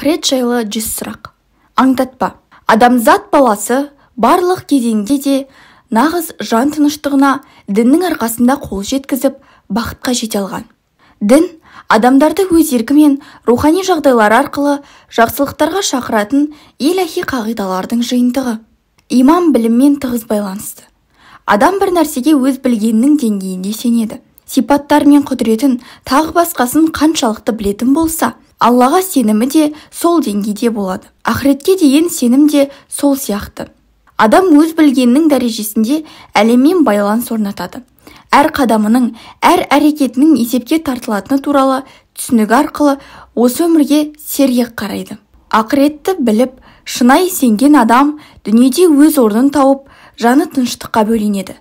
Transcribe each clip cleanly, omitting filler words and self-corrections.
Ақырет жайлы 100 сұрақ. Аңдатпа. Адамзат баласы барлық кезеңде де нағыз жан тыныштығына діннің арқасында қол жеткізіп, бақытқа жете алған. Дін адамдарды өз еркімен рухани жағдайлары арқылы жақсылықтарға шақыратын иләһи қағидалардың жиынтығы. Иман біліммен тығыз байланысты. Адам бір нәрсеге өз білгенінің деңгейінде сенеді. Сипаттары мен құдіретін, тағы басқасын қаншалықты білетін болса, Аллаға сенімі де сол деңгейде болады. Ақыретке деген сенім де сол сияқты. Адам өз білгенінің дәрежесінде әлеммен байланыс орнатады. Әр қадамының, әр әрекетінің есепке тартылатыны туралы түсінігі арқылы осы өмірге сергек қарайды. Ақыретті біліп, шынайы сенген адам дүниеде өз орнын тауып, жаны тыныштыққа бөленеді.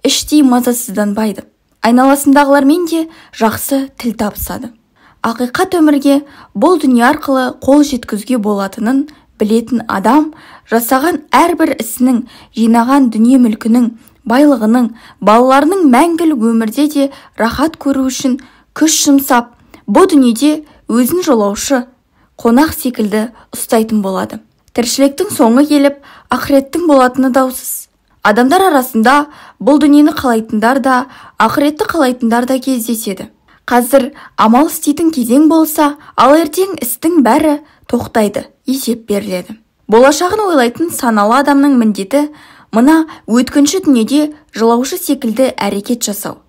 Іштей мазасызданбайды. Айналасындағылармен де жақсы тіл табысады. Ақиқат өмірге бұл дүние арқылы қол жеткізуге болатынын білетін адам жасаған әрбір ісінің, жинаған дүние-мүлкінің, байлығының, балаларының мәңгілік өмірде де рахат көру үшін күш жұмсап, бұл дүниеде өзін жолаушы, қонақ секілді ұстайтын болады. Тіршіліктің соңы келіп, ақыреттің болатыны даусыз. Адамдар арасында бұл дүниені қалайтындар да, ақыретті қалайтындар да кездеседі. Қазір амал істейтін кезең болса, ал ертең істің бәрі тоқтайды, есеп беріледі. Болашағын ойлайтын саналы адамның міндеті мына өткінші дүниеде жылаушы секілді әрекет жасау.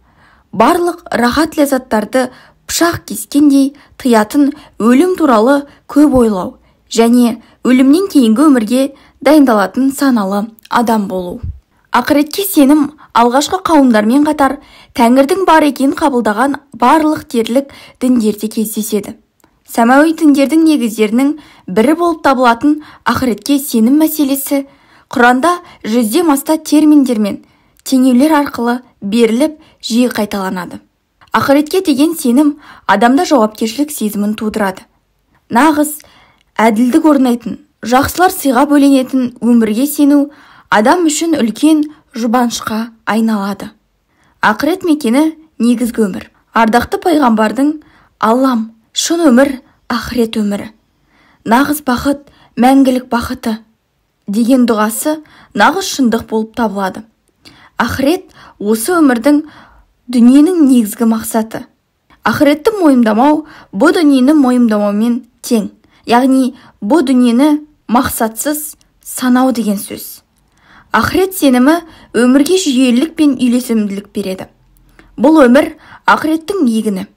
Барлық рахат ләззаттарды пышақ кескендей тыятын өлім туралы көп ойлау және өлімнен кейінгі өмірге дайындалатын саналы адам болу. Ақыретке сенім алғашқы қауымдармен қатар тәңірдің бар екенін қабылдаған барлық дерлік діндерде кездеседі. Сәмауи діндердің негіздерінің бірі болып табылатын ақыретке сенім мәселесі Құранда 100-ден аса терминдер мен теңеулер арқылы беріліп, жиі қайталанады. Ақыретке деген сенім адамда жауапкершілік сезімін тудырады. Нағыз әділдік орнайтын, жақсылар сыйға бөленетін өмірге сену адам үшін үлкен жұбанышқа айналады. Ақырет мекені негізгі өмір. Ардақты пайғамбардың Аллам, шын өмір, ақырет өмірі. Нағыз бақыт, мәңгілік бақыты деген дұғасы нағыз шындық болып табылады. Ақырет осы өмірдің, дүниенің негізгі мақсаты. Ақыретті мойындамау бұ дүниені мойындамаумен тең. Яғни бұ дүниені мақсатсыз санау деген сөз. Ақырет сенімі өмірге жүйелілік пен үйлесімділік береді. Бұл өмір ақыреттің егіні.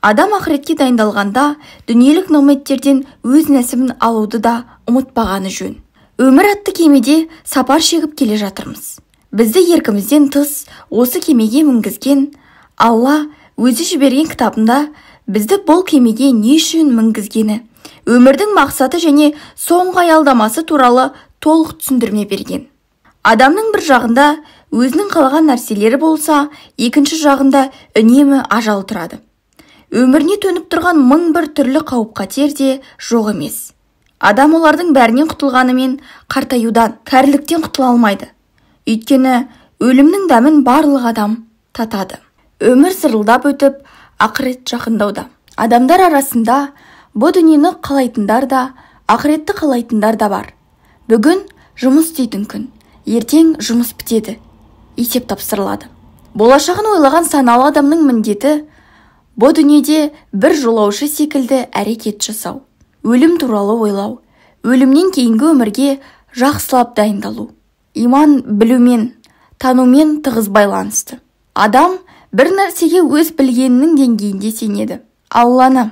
Адам ақыретке дайындалғанда дүниелік нығметтерден өз нәсібін алуды да ұмытпағаны жөн. Өмір атты кемеде сапар шегіп келе жатырмыз. Бізді еркімізден тыс осы кемеге мінгізген Алла өзі жіберген кітабында бізді бұл кемеге не үшін мінгізгені, өмірдің мақсаты және соңғы аялдамасы туралы толық түсіндірме берген. Адамның бір жағында өзінің қалаған нәрселері болса, екінші жағында үнемі ажал тұрады. Өміріне төніп тұрған мың бір түрлі қауіп-қатер де жоқ емес. Адам олардың бәрінен құтылғанымен қартаюдан, кәріліктен құтыла алмайды. Өйткені өлімнің дәмін барлық адам татады. Өмір зырылдап өтіп, ақырет жақындауда. Адамдар арасында бұ дүниені қалайтындар да, ақыретті қалайтындар да бар. Бүгін жұмыс істейтін күн, ертең жұмыс бітеді, есеп тапсырылады. Болашағын ойлаған саналы адамның міндеті бұ дүниеде бір жолаушы секілді әрекет жасау, өлім туралы ойлау, өлімнен кейінгі өмірге жақсылап дайындалу. Иман білумен, танумен тығыз байланысты. Адам бір нәрсеге өз білгенінің деңгейінде сенеді. Алланы,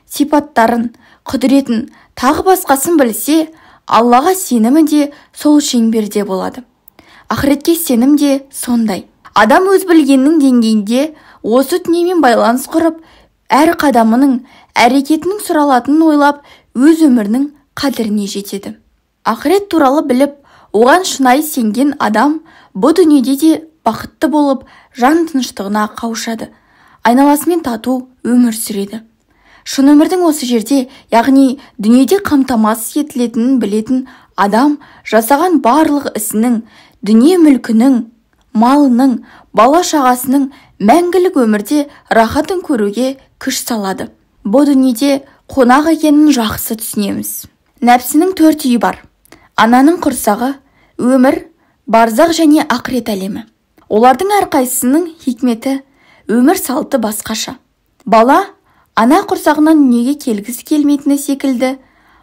сипаттарын, құдіретін, тағы басқасын білсе, Аллаға сенімі де сол шеңберде болады. Ақыретке сенім де сондай. Адам өз білгенінің деңгейінде осы дүниемен байланыс құрып, әр қадамының, әрекетінің сұралатынын ойлап, өз өмірінің қадіріне жетеді. Ақырет туралы біліп, оған шынайы сенген адам бұ дүниеде де бақытты болып, жан тыныштығына қауышады, айналасымен тату өмір сүреді. Шын өмірдің осы жерде, яғни дүниеде қамтамасыз етілетінін білетін адам жасаған барлық ісінің, дүние мүлкінің, малының, бала шағасының мәңгілік өмірде рахатын көруге күш салады. Бұ дүниеде қонақ екенін жақсы түсінеміз. Нәпсінің 4 үйі бар. Ананың құрсағы, өмір, барзақ және ақырет әлемі. Олардың әрқайсысының хикметі, өмір салты басқаша. Бала ана құрсағынан дүниеге келгісі келмейтіні секілді,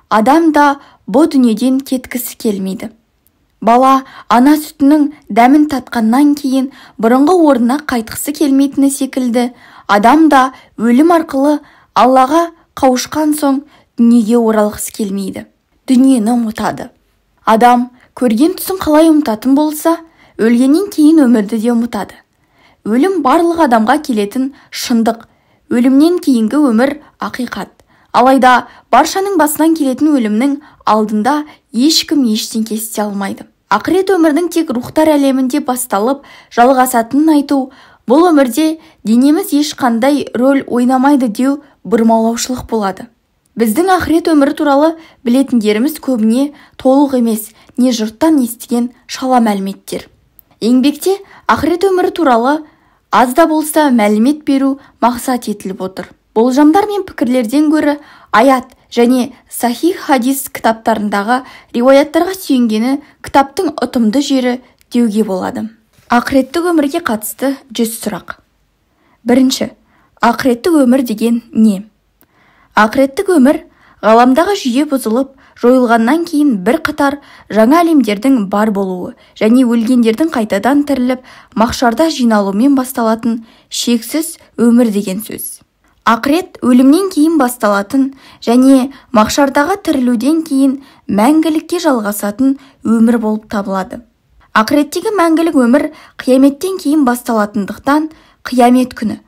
адам да бұ дүниеден кеткісі келмейді. Бала ана сүтінің дәмін татқаннан кейін бұрынғы орнына қайтқысы келмейтіні секілді, адам да өлім арқылы Аллаға қауышқан соң дүниеге оралғысы келмейді. Дүниені ұмытады. Адам көрген түсін қалай ұмытатын болса, өлгеннен кейін өмірді де ұмытады. Өлім барлық адамға келетін шындық, өлімнен кейінгі өмір ақиқат. Алайда баршаның басынан келетін өлімнің алдында ешкім ештеңе істей алмайды. Ақырет өмірдің тек рухтар әлемінде басталып, жалғасатынын айту, бұл өмірде денеміз ешқандай рөл ойнамайды деу бұрмалаушылық болады. Біздің ақырет өмірі туралы білетіндеріміз көбіне толық емес, не жұрттан естіген шала мәліметтер. Еңбекте ақырет өмірі туралы аз да болса мәлімет беру мақсат етіліп отыр. Болжамдар мен пікірлерден гөрі аят және сахих хадис кітаптарындағы риуаяттарға сүйенгені кітаптың ұтымды жері деуге болады. Ақыреттік өмірге қатысты 100 сұрақ. Бірінші, ақыреттік өмір деген не? Ақыреттік өмір ғаламдағы жүйе бұзылып, жойылғаннан кейін бір қатар жаңа әлемдердің бар болуы және өлгендердің қайтадан тіріліп, махшарда жиналумен басталатын шексіз өмір деген сөз. Ақырет өлімнен кейін басталатын және махшардағы тірілуден кейін мәңгілікке жалғасатын өмір болып табылады. Ақыреттегі мәңгілік өмір қияметтен кейін басталатындықтан қиямет күні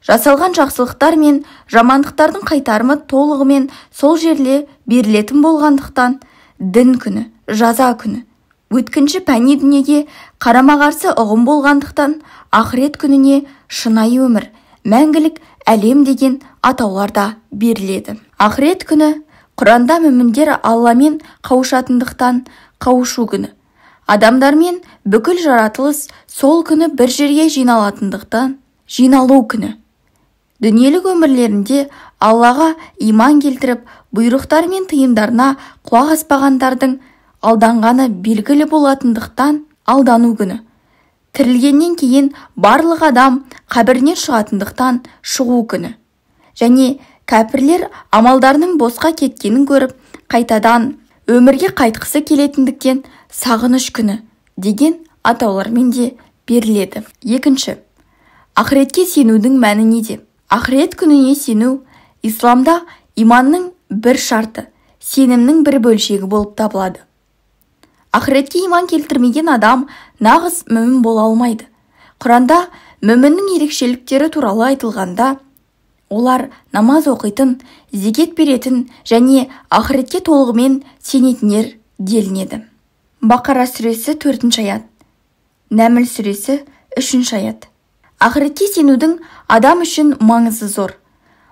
жасалған жақсылықтар мен жамандықтардың қайтарымы толығымен сол жерде берілетін болғандықтан дін күні, жаза күні, өткінші пәни дүниеге қарама-қарсы ұғым болғандықтан ақырет күніне шынайы өмір, мәңгілік әлем деген атаулар да беріледі. Ақырет күні Құранда мүміндер Алламен қауышатындықтан қауышу күні. Адамдармен бүкіл жаратылыс сол күні бір жерге жиналатындықтан жиналу күні. Дүниелік өмірлерінде Аллаға иман келтіріп, бұйрықтары мен тыйымдарына құлақ аспағандардың алданғаны белгілі болатындықтан алдану күні. Тірілгеннен кейін барлық адам қабірінен шығатындықтан шығу күні. Және кәпірлер амалдарының босқа кеткенін көріп, қайтадан өмірге қайтқысы келетіндіктен сағыныш күні деген атаулармен де беріледі. Екінші, ақыретке сенудің мәні неде? Ақырет күніне сену исламда иманның бір шарты, сенімнің бір бөлшегі болып табылады. Ақыретке иман келтірмеген адам нағыз мүмін бола алмайды. Құранда мүміннің ерекшеліктері туралы айтылғанда, олар намаз оқитын, зекет беретін және ақыретке толығымен сенетіндер делінеді. Бақара сүресі 4 аят, Нәміл сүресі 3 аят. Ақыретке сенудің адам үшін маңызы зор.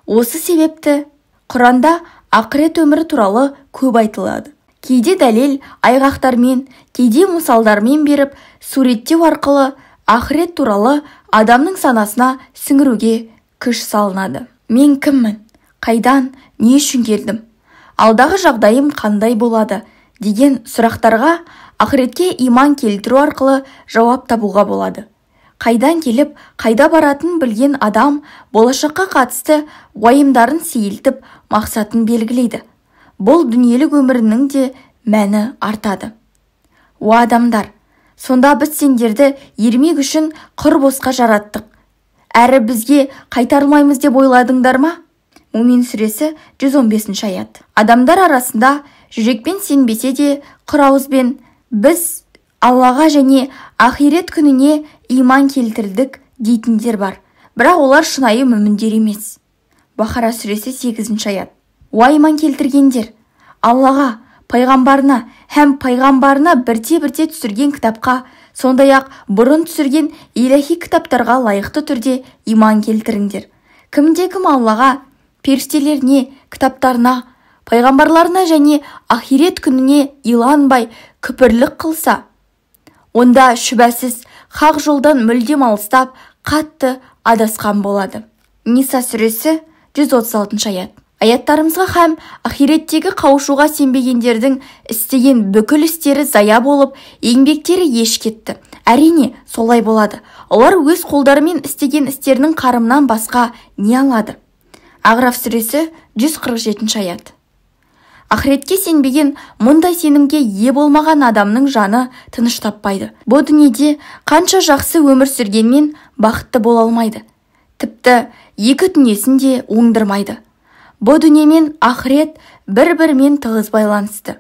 Осы себепті Құранда ақырет өмірі туралы көп айтылады. Кейде дәлел айғақтармен, кейде мысалдармен беріп, суреттеу арқылы ақырет туралы адамның санасына сіңіруге күш салынады. Мен кіммін? Қайдан, не үшін келдім? Алдағы жағдайым қандай болады? Деген сұрақтарға ақыретке иман келтіру арқылы жауап табуға болады. Қайдан келіп, қайда баратынын білген адам болашаққа қатысты уайымдарын сейілтіп, мақсатын белгілейді. Бұл дүниелік өмірінің де мәні артады. Уа адамдар, сонда біз сендерді ермек үшін құр босқа жараттық. Әрі бізге қайтарылмаймыз деп ойладыңдар ма? Мумин сүресі 115 аят. Адамдар арасында жүрекпен сенбесе де, құр ауызбен біз Аллаға және ақирет күніне иман келтірдік дейтіндер бар. Бірақ олар шынайы мүміндер емес. Бақара сүресі 8 аят. Уа иман келтіргендер, Аллаға, пайғамбарына һәм пайғамбарына бірте-бірте түсірген кітапқа, сондай-ақ бұрын түсірген иләһи кітаптарға лайықты түрде иман келтіріңдер. Кімде-кім Аллаға, періштелеріне, кітаптарына, пайғамбарларына және ақирет күніне иланбай күпірлік қылса, онда шүбәсіз хақ жолдан мүлдем алыстап, қатты адасқан болады. Ниса сүресі 136 аят. Аяттарымызға һәм ақиреттегі қауышуға сенбегендердің істеген бүкіл істері зая болып, еңбектері еш кетті. Әрине, солай болады. Олар өз қолдарымен істеген істерінің қарымынан басқа не алады? Ағраф сүресі 147 аят. Ақыретке сенбеген, мұндай сенімге ие болмаған адамның жаны тыныш таппайды. Бұ дүниеде қанша жақсы өмір сүргенмен бақытты бола алмайды. Тіпті екі дүниесін де оңдырмайды. Бұ дүние мен ақырет бір-бірімен тығыз байланысты.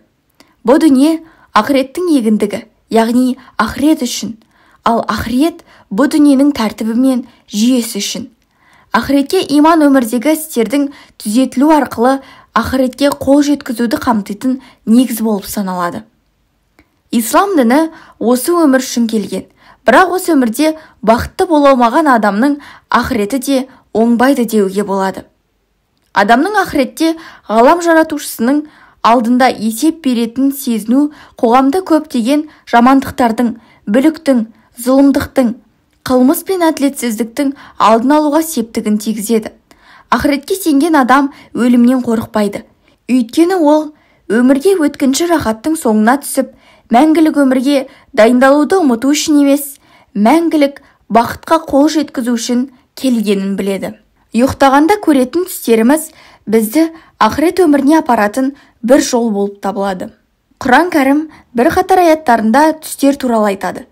Бұ дүние ақыреттің егіндігі, яғни ақырет үшін, ал ақырет бұ дүниенің тәртібі мен жүйесі үшін. Ақыретке иман өмірдегі істердің түзетілу арқылы ақыретке қол жеткізуді қамтитын негіз болып саналады. Ислам діні осы өмір үшін келген, бірақ осы өмірде бақытты бола алмаған адамның ақыреті де оңбайды деуге болады. Адамның ақыретте ғалам жаратушысының алдында есеп беретін сезіну қоғамда көптеген жамандықтардың, бүліктің, зұлымдықтың, қылмыс пен әділетсіздіктің алдын алуға септігін тигізеді. Ақыретке сенген адам өлімнен қорықпайды. Өйткені ол өмірге өткінші рахаттың соңына түсіп, мәңгілік өмірге дайындалуды ұмыту үшін емес, мәңгілік бақытқа қол жеткізу үшін келгенін біледі. Ұйықтағанда көретін түстеріміз бізді ақырет өміріне апаратын бір жол болып табылады. Құран Кәрім бірқатар аяттарында түстер туралы айтады.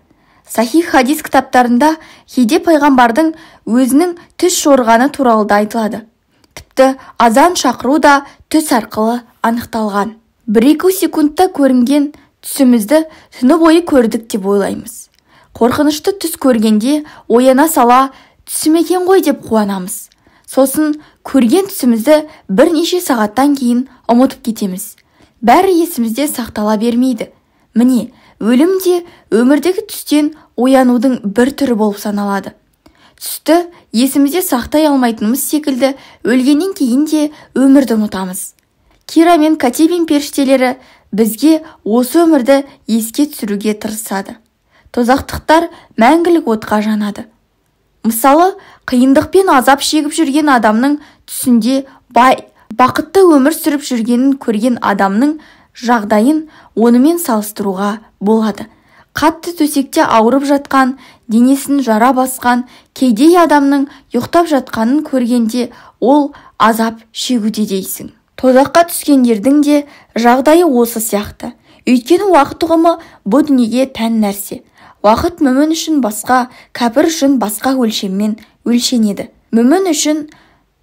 Сахих хадис кітаптарында кейде пайғамбардың өзінің түс жорығаны туралы да айтылады. Тіпті азан шақыру да түс арқылы анықталған. 1-2 секундта көрінген түсімізді түні бойы көрдік деп ойлаймыз. Қорқынышты түс көргенде ояна сала түсім екен ғой деп қуанамыз. Сосын көрген түсімізді бірнеше сағаттан кейін ұмытып кетеміз. Бәрі есімізде сақтала бермейді. Міне, өлім де өмірдегі түстен оянудың бір түрі болып саналады. Түсті есімізде сақтай алмайтынымыз секілді өлгеннен кейін де өмірді ұмытамыз. Кира мен Катибин періштелері бізге осы өмірді еске түсіруге тырысады. Тозақтықтар мәңгілік отқа жанады. Мысалы, қиындықпен азап шегіп жүрген адамның түсінде бай, бақытты өмір сүріп жүргенін көрген адамның жағдайын онымен салыстыруға болады. Қатты төсекте ауырып жатқан, денесін жара басқан кедей адамның ұйықтап жатқанын көргенде ол азап шегуде дейсің. Тозаққа түскендердің де жағдайы осы сияқты. Өйткені уақыт ұғымы бұ дүниеге тән нәрсе. Уақыт мүмін үшін басқа, кәпір үшін басқа өлшеммен өлшенеді. Мүмін үшін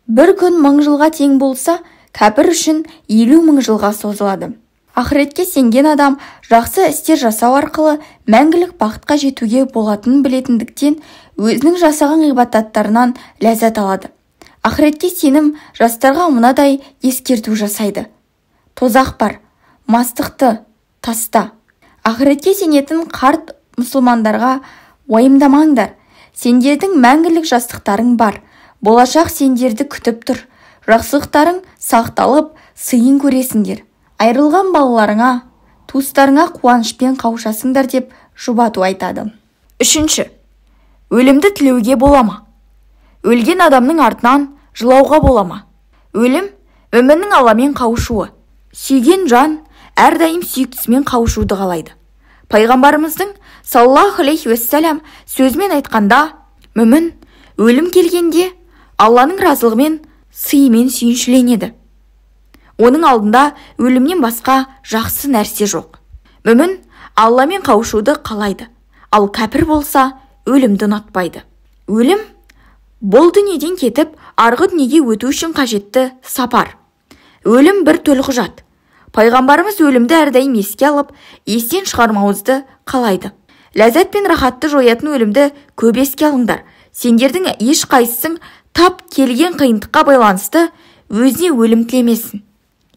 бір күн 1000 жылға тең болса, кәпір үшін 50 000 жылға созылады. Ақыретке сенген адам жақсы істер жасау арқылы мәңгілік бақытқа жетуге болатынын білетіндіктен өзінің жасаған ғибадаттарынан ләззат алады. Ақыретке сенім жастарға мынадай ескерту жасайды. Тозақ бар, мастықты таста. Ақыретке сенетін қарт мұсылмандарға уайымдамаңдар, сендердің мәңгілік жастықтарың бар, болашақ сендерді күтіп тұр, жақсылықтарың сақталып, сыйын көресіңдер. Айрылған балаларыңа, туыстарыңа қуанышпен қауышасыңдар деп жұбату айтады. Үшінші, өлімді тілеуге бола ма? Өлген адамның артынан жылауға бола ма? Өлім, өмірінің Алламен қауышуы. Сүйген жан әрдайым сүйіктісімен қауышуды қалайды. Пайғамбарымыздың саллаллаху алейхи уассалам сөзімен айтқанда, мүмін өлім келгенде Алланың разылығымен, сыйымен сүйіншіленеді. Оның алдында өлімнен басқа жақсы нәрсе жоқ. Мүмін Алламен қауышуды қалайды, ал кәпір болса өлімді ұнатпайды. Өлім бұл дүниеден кетіп, арғы дүниеге өту үшін қажетті сапар. Өлім бір төлқұжат. Пайғамбарымыз өлімді әрдайым еске алып, естен шығармауызды қалайды. Ләззат пен рахатты жоятын өлімді көп еске алыңдар. Сендердің ешқайсысың тап келген қиындыққа байланысты өзіне өлім тілемесін.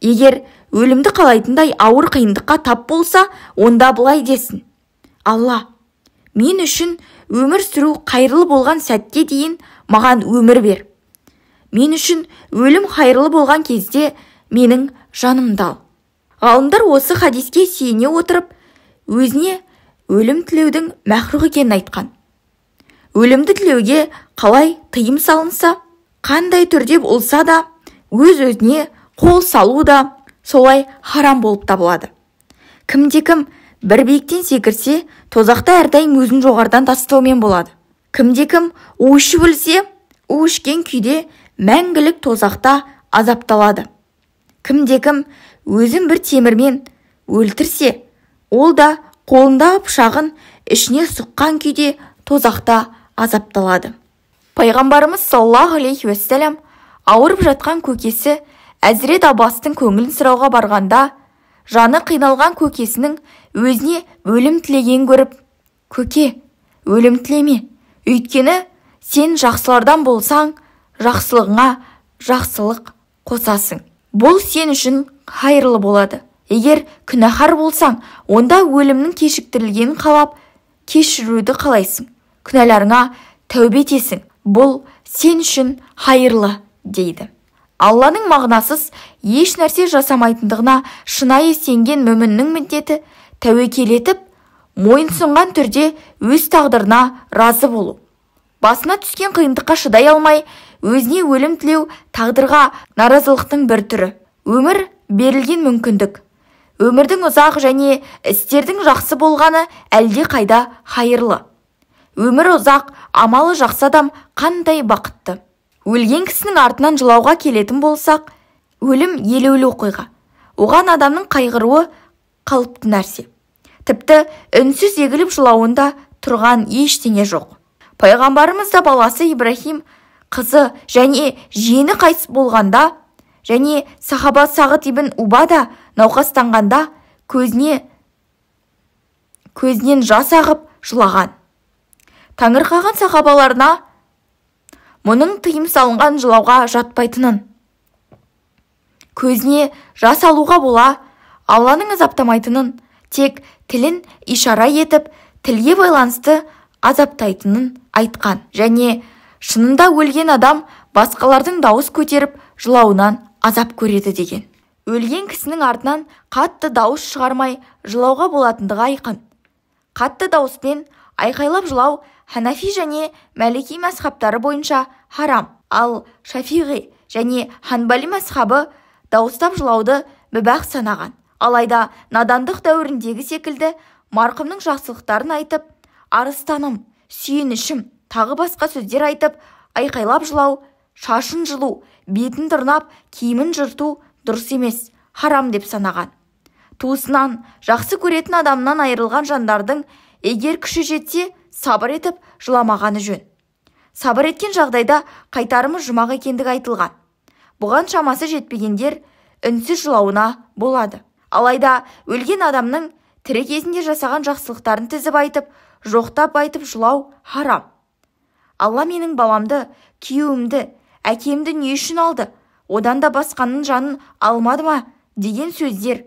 Егер өлімді қалайтындай ауыр қиындыққа тап болса, онда былай десін: Алла, мен үшін өмір сүру қайырлы болған сәтке дейін маған өмір бер. Мен үшін өлім қайырлы болған кезде менің жанымды ал. Ғалымдар осы хадиске сүйене отырып, өзіне өлім тілеудің мәхрух екенін айтқан. Өлімді тілеуге қалай тыйым салынса, қандай түрде болса да өз-өзіне Қол салу да солай харам болып табылады. Кімде-кім бір биіктен секірсе, тозақта әрдайым өзін жоғарыдан тастаумен болады. Кімде-кім у ішіп өлсе, у ішкен күйде мәңгілік тозақта азапталады. Кімде-кім өзін бір темірмен өлтірсе, ол да қолындағы пышағын ішіне сұққан күйде тозақта азапталады. Пайғамбарымыз саллаллаху алейхи уассалам ауырып жатқан көкесі Әзірет Аббастың көңілін сұрауға барғанда, жаны қиналған көкесінің өзіне өлім тілеген көріп, «Көке, өлім тілеме, өйткені сен жақсылардан болсаң, жақсылығыңа жақсылық қосасың. Бұл сен үшін қайырлы болады. Егер күнәһар болсаң, онда өлімнің кешіктірілгенін қалап, кешіруді қалайсың. Күнәларыңа тәубе етесің. Бұл сен үшін қайырлы», дейді. Алланың мағынасыз еш нәрсе жасамайтындығына шынайы сенген мүміннің міндеті тәуекел етіп, мойынсұнған түрде өз тағдырына разы болу. Басына түскен қиындыққа шыдай алмай, өзіне өлім тілеу тағдырға наразылықтың бір түрі. Өмір берілген мүмкіндік. Өмірдің ұзақ және істердің жақсы болғаны әлде қайда хайырлы. Өмір ұзақ, амалы жақсы адам қандай бақытты. Өлген кісінің артынан жылауға келетін болсақ, өлім елеулі оқиға. Оған адамның қайғыруы қалыпты нәрсе. Тіпті үнсіз егіліп жылауында тұрған ештеңе жоқ. Пайғамбарымыз да баласы Ибрахим, қызы және жиені қайтыс болғанда, және сахаба Сағыт ибн Убада науқастанғанда көзінен жас ағып жылаған. Таңырқаған сахабаларына мұның тыйым салынған жылауға жатпайтынын, көзіне жас алуға бола Алланың азаптамайтынын, тек тілін ишара етіп, тілге байланысты азаптайтынын айтқан. Және шынында өлген адам басқалардың дауыс көтеріп жылауынан азап көреді деген. Өлген кісінің артынан қатты дауыс шығармай жылауға болатындығы айқын. Қатты дауыспен айқайлап жылау Ханафи және Мәлики мәзһабтары бойынша харам, ал Шафиғи және Ханбали мәзһабы дауыстап жылауды мүбах санаған. Алайда надандық дәуіріндегі секілді марқұмның жақсылықтарын айтып, арыстаным, сүйенішім, тағы басқа сөздер айтып, айқайлап жылау, шашын жұлу, бетін тырнап, киімін жырту дұрыс емес, харам деп санаған. Туысынан, жақсы көретін адамнан айырылған жандардың егер күші жетсе, сабыр етіп жыламағаны жөн. Сабыр еткен жағдайда қайтарымы жұмақ екендігі айтылған. Бұған шамасы жетпегендер үнсіз жылауына болады. Алайда өлген адамның тірі кезінде жасаған жақсылықтарын тізіп айтып, жоқтап айтып жылау харам. Алла менің баламды, күйеуімді, әкемді не үшін алды, одан да басқаның жанын алмады ма деген сөздер.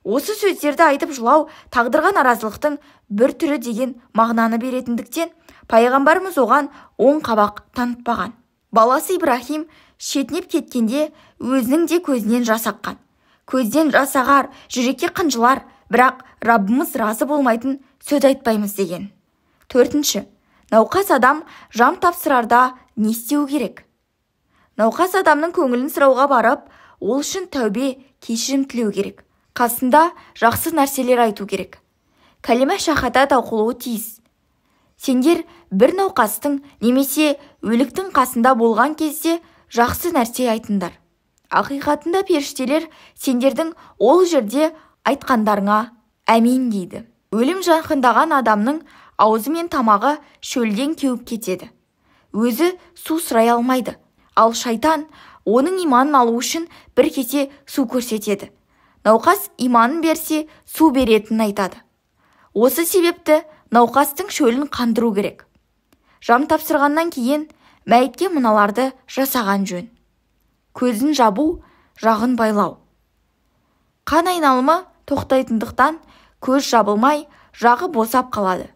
Осы сөздерді айтып жылау тағдырға наразылықтың бір түрі деген мағынаны беретіндіктен пайғамбарымыз оған оң қабақ танытпаған. Баласы Ибрахим шетінеп кеткенде өзінің де көзінен жас аққан. Көзден жас ағар, жүрекке қынжылар, бірақ Раббымыз разы болмайтын сөз айтпаймыз деген. Төртінші, науқас адам жан тапсырарда не істеу керек? Науқас адамның көңілін сұрауға барып, ол үшін тәубе, кешірім тілеу керек. Қасында жақсы нәрселер айту керек. Кәлима шахадат оқылуы тиіс. Сендер бір науқастың немесе өліктің қасында болған кезде жақсы нәрсе айтыңдар. Ақиқатында періштелер сендердің ол жерде айтқандарыңа әмин дейді. Өлім жақындаған адамның аузы мен тамағы шөлден кеуіп кетеді. Өзі су сұрай алмайды. Ал шайтан оның иманын алу үшін бір кесе су көрсетеді. Науқас иманын берсе, су беретінін айтады. Осы себепті науқастың шөлін қандыру керек. Жан тапсырғаннан кейін мәйітке мыналарды жасаған жөн. Көзін жабу, жағын байлау. Қан айналымы тоқтайтындықтан көз жабылмай, жағы босап қалады.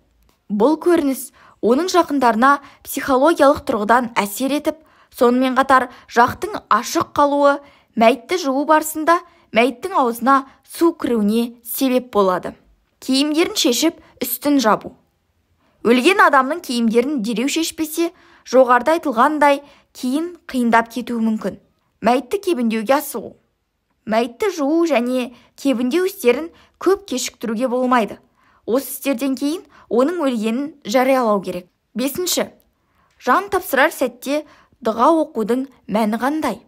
Бұл көрініс оның жақындарына психологиялық тұрғыдан әсер етіп, сонымен қатар жақтың ашық қалуы мәйітті жуу барысында мәйіттің аузына су кіруіне себеп болады. Киімдерін шешіп, үстін жабу. Өлген адамның киімдерін дереу шешпесе, жоғарыда айтылғандай кейін қиындап кетуі мүмкін. Мәйітті кебіндеуге асығу. Мәйітті жуу және кебіндеу істерін көп кешіктіруге болмайды. Осы істерден кейін оның өлгенін жариялау керек. Бесінші. Жан тапсырар сәтте дұға оқудың мәні қандай?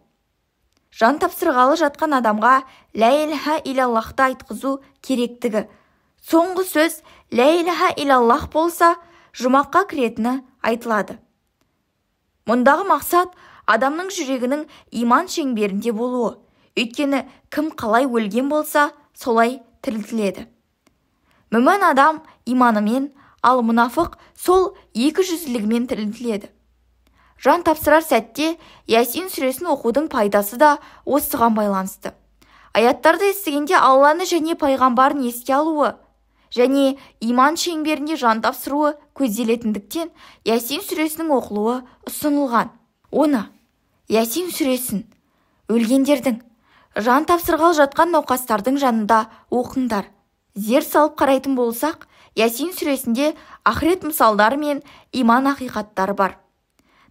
Жан тапсырғалы жатқан адамға лә илаһа иллаллахты айтқызу керектігі. Соңғы сөз лә илаһа иллаллах болса, жұмаққа кіретіні айтылады. Мұндағы мақсат адамның жүрегінің иман шеңберінде болуы. Өйткені кім қалай өлген болса, солай тірілтіледі. Мүмін адам иманымен, ал мұнафық сол екі жүзділігімен тірілтіледі. Жан тапсырар сәтте Ясин сүресін оқудың пайдасы да осыған байланысты. Аяттарды естігенде Алланы және пайғамбарын еске алуы және иман шеңберінде жан тапсыруы көзделетіндіктен Ясин сүресінің оқылуы ұсынылған. Оны, Ясин сүресін, өлгендердің, жан тапсырғалы жатқан науқастардың жанында оқыңдар. Зер салып қарайтын болсақ, Ясин сүресінде ақырет мысалдары мен иман ақиқаттары бар.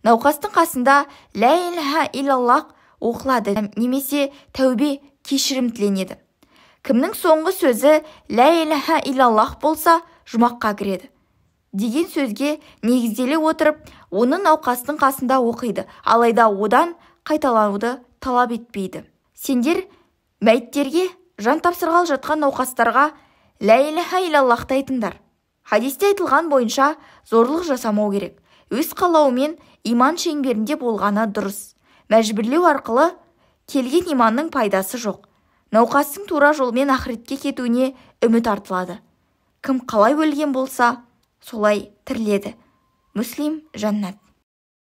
Науқастың қасында лә илаһа иллаллах оқылады немесе тәубе кешірім тіленеді. Кімнің соңғы сөзі лә илаһа иллаллах болса, жұмаққа кіреді деген сөзге негізделе отырып, оны науқастың қасында оқиды, алайда одан қайталауды талап етпейді. Сендер мәйіттерге, жан тапсырғалы жатқан науқастарға лә илаһа иллаллахты айтыңдар. Хадисте айтылған бойынша зорлық жасамау керек. Өз қалауымен иман шеңберінде болғаны дұрыс. Мәжбүрлеу арқылы келген иманның пайдасы жоқ. Науқастың тура жолмен ақыретке кетуіне үміт артылады. Кім қалай өлген болса, солай тіріледі. Муслим Жаннат.